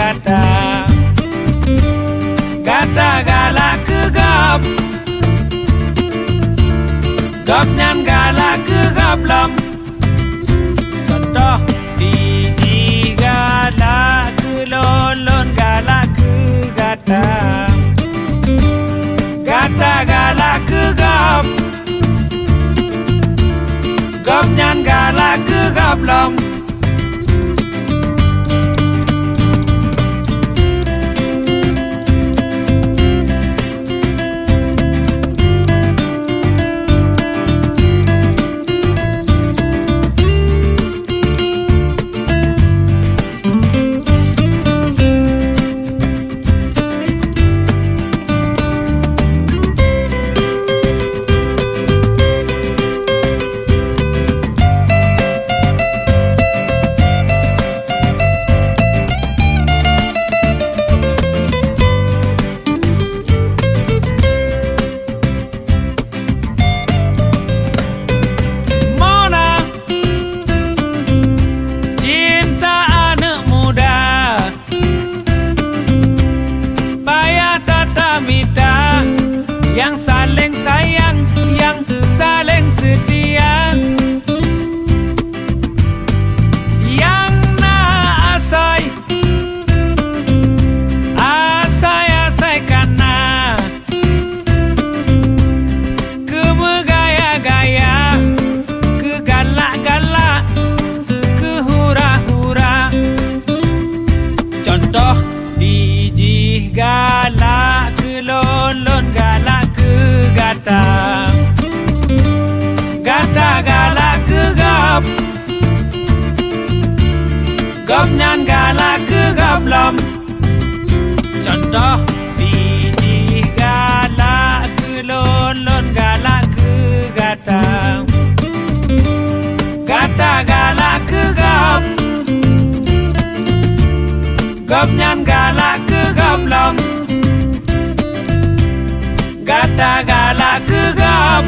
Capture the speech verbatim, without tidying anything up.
gata. Gata galak keu gob, gobnyan galak keu gob lom. Contoh, di jih galak keu lôn, lôn galak keu gata. Gata galak keu gob, gobnyan galak keu gob lom. Mona, cinta aneuk muda, payah tatamita, nyang saléng sayang, nyang saléng seutia, nyang na asai, asai-asai ka na. Keu meugaya-gaya, keu galak-galak, keu hura-hura. Contoh, di jih galak keu lôn, lôn galak keu gata. Gata galak keu gob, gobnyan galak keu gob lom. Contoh, di jih galak keu lôn, lôn galak keu gata. Gata galak keu gob, gobnyan galak keu gob lom. Gata galak keu gob,